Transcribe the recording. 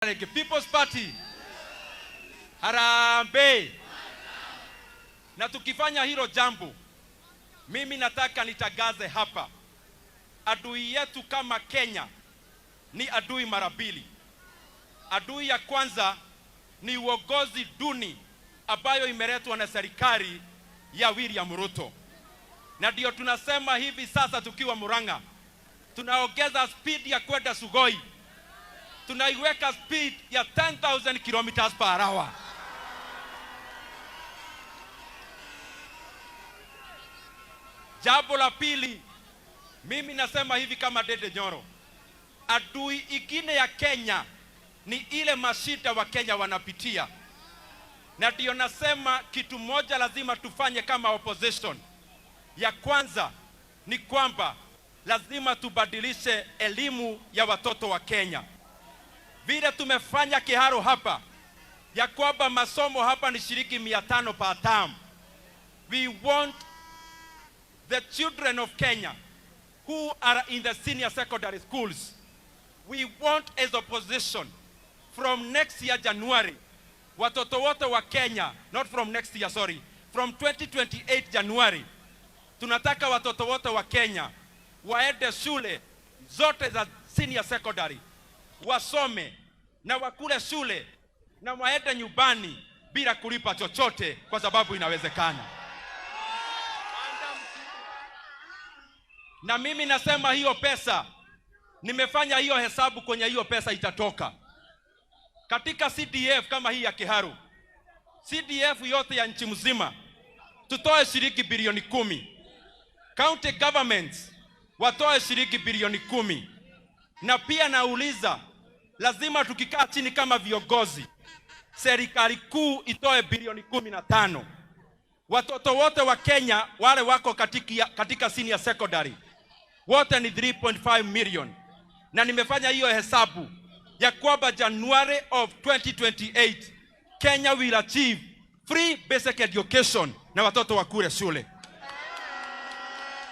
People's Party. Harambee. Na tukifanya hilo jambo, mimi nataka nitangaze hapa, adui yetu kama Kenya ni adui mara mbili. Adui ya kwanza ni uongozi duni ambayo imeletwa na serikali ya William Ruto, na ndio tunasema hivi sasa tukiwa Murang'a, tunaongeza speed ya kwenda Sugoi, tunaiweka speed ya 10,000 kilometers per hour. Jambo la pili, mimi nasema hivi kama Ndindi Nyoro, adui ingine ya Kenya ni ile mashida wa Kenya wanapitia, na ndio nasema kitu moja lazima tufanye kama opposition. Ya kwanza ni kwamba lazima tubadilishe elimu ya watoto wa Kenya, vile tumefanya Kiharu hapa, ya kwamba masomo hapa ni shilingi 500 per term. We want the children of Kenya who are in the senior secondary schools, we want as opposition from next year January, watoto wote wa Kenya, not from next year, sorry, from 2028 January, tunataka watoto wote wa Kenya waende shule zote za senior secondary wasome na wakule shule na waende nyumbani bila kulipa chochote, kwa sababu inawezekana. Na mimi nasema hiyo pesa, nimefanya hiyo hesabu kwenye hiyo pesa itatoka katika CDF kama hii ya Kiharu, CDF yote ya nchi mzima tutoe shilingi bilioni 10, county governments watoe shilingi bilioni 10. Na pia nauliza, lazima tukikaa chini kama viongozi, serikali kuu itoe bilioni 15. Watoto wote wa Kenya wale wako katika senior secondary wote ni 3.5 million, na nimefanya hiyo hesabu ya kwamba January of 2028 Kenya will achieve free basic education na watoto wakule shule.